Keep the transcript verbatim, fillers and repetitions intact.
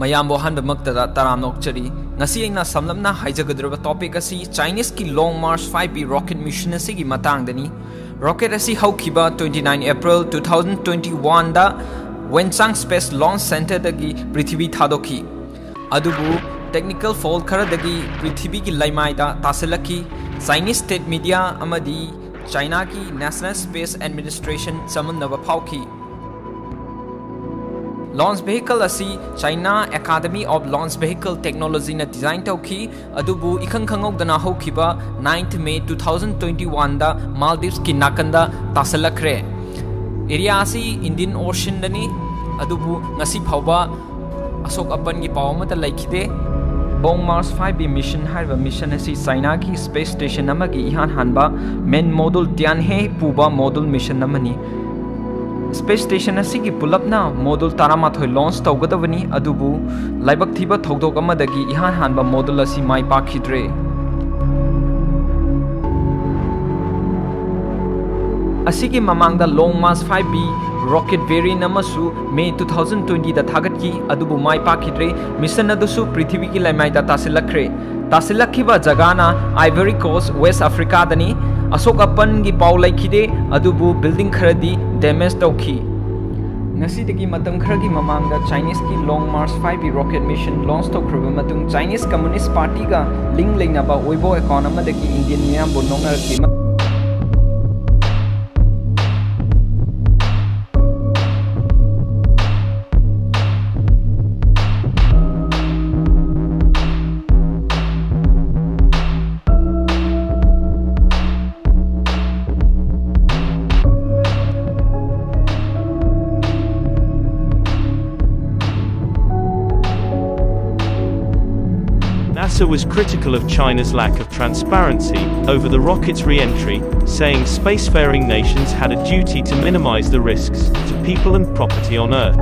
ꯃꯌꯥꯝꯕꯨ ꯑꯍꯥꯟꯕꯃꯛꯇꯗ ꯇꯔꯥꯝꯅ ꯑꯣꯛꯆꯔꯤ꯫ ꯉꯁꯤ ꯑꯩꯅ ꯁꯝꯂꯞꯅ ꯍꯥꯏꯖꯒꯗꯧꯔꯤꯕ topic ꯑꯁꯤ Chinese ꯀꯤ Long March five B rocket mission ꯑꯁꯤꯒꯤ ꯃꯇꯥꯡꯗꯅꯤ꯫ Rocket ꯑꯁꯤ ꯍꯧꯈꯤꯕ twenty nine April two thousand twenty one ꯗ Wenchang Space Launch Center ꯗꯒꯤ ꯄ꯭ꯔꯤꯊꯤꯕꯤ ꯊꯥꯗꯣꯛꯈꯤ꯫ ꯑꯗꯨꯕꯨ technical fault ꯈꯔꯗꯒꯤ ꯄ꯭ꯔꯤꯊꯤꯕꯤꯒꯤ ꯂꯩꯃꯥꯏꯗ ꯇꯥꯁꯤꯜꯂꯛꯈꯤ꯫ Chinese state media ꯑꯃꯗꯤ ꯆꯥꯏꯅꯥꯒꯤ National Space Administration ꯆꯃꯝꯅꯕ ꯐꯥꯎꯈꯤ꯫ Launch vehicle ꯑꯁꯤ China Academy of Launch Vehicle Technology ꯅ design ꯇꯧꯈꯤ, ꯑꯗꯨꯕꯨ ꯏꯈꯪ ꯈꯪꯍꯧꯗꯅ ꯍꯧꯈꯤꯕ ninth May two thousand twenty one ꯗ Maldives ꯀꯤ ꯅꯥꯀꯟꯗ ꯇꯥꯁꯤꯜꯂꯛꯈ꯭ꯔꯦ꯫ Area ꯑꯁꯤ Indian Ocean ꯗꯅꯤ, ꯑꯗꯨꯕꯨ ꯉꯁꯤ ꯐꯥꯎꯕ ꯑꯁꯣꯛ ꯑꯄꯟꯒꯤ ꯄꯥꯎ ꯑꯃꯠꯇ ꯂꯩꯈꯤꯗꯦ꯫ Long March five B mission ꯍꯥꯏꯔꯤꯕ mission ꯑꯁꯤ ꯆꯥꯏꯅꯥꯒꯤ space station ꯑꯃꯒꯤ ꯏꯍꯥꯟ ꯍꯥꯟꯕ main module Tianhe ꯄꯨꯕ module mission ꯑꯃꯅꯤ꯫ Space station ꯑꯁꯤꯒꯤ ꯄꯨꯂꯞꯅ module ꯇꯔꯥꯃꯥꯊꯣꯏ launch ꯇꯧꯒꯗꯕꯅꯤ, ꯑꯗꯨꯕꯨ ꯂꯥꯏꯕꯛ ꯊꯤꯕ ꯊꯧꯗꯣꯛ ꯑꯃꯗꯒꯤ ꯏꯍꯥꯟ ꯍꯥꯟꯕ module ꯑꯁꯤ ꯃꯥꯏ ꯄꯥꯛꯈꯤꯗ꯭ꯔꯦ꯫ ꯑꯁꯤꯒꯤ ꯃꯃꯥꯡꯗ Long March five B rocket variant ꯑꯃꯁꯨ May two thousand twenty ꯗ ꯊꯥꯒꯠꯈꯤ, ꯑꯗꯨꯕꯨ ꯃꯥꯏ ꯄꯥꯛꯈꯤꯗ꯭ꯔꯦ꯫ Mission ꯑꯗꯨꯁꯨ ꯄ꯭ꯔꯤꯊꯤꯕꯤꯒꯤ ꯂꯩꯃꯥꯏꯗ ꯇꯥꯁꯤꯜꯂꯛꯈ꯭ꯔꯦ꯫ ꯇꯥꯁꯤꯜꯂꯛꯈꯤꯕ ꯖꯒꯥꯅ Ivory Coast, West Africa ꯗꯅꯤ꯫ ꯑꯁꯣꯛ ꯑꯄꯟꯒꯤ ꯄꯥꯎ ꯂꯩꯈꯤꯗꯦ, ꯑꯗꯨꯕꯨ building ꯈꯔꯗꯤ damage ꯇꯧꯈꯤ꯫ ꯉꯁꯤꯗꯒꯤ ꯃꯇꯝ ꯈꯔꯒꯤ ꯃꯃꯥꯡꯗ Chinese ꯀꯤ Long March five B rocket mission launch ꯇꯧꯈ꯭ꯔꯕ ꯃꯇꯨꯡ, Chinese Communist Party ꯒ link ꯂꯩꯅꯕ Weibo account ꯑꯃꯗꯒꯤ Indian ꯃꯤꯌꯥꯝꯕꯨ ꯅꯣꯛꯅꯔꯛꯈꯤ꯫ NASA was critical of China's lack of transparency over the rocket's re-entry, saying spacefaring nations had a duty to minimize the risks to people and property on Earth.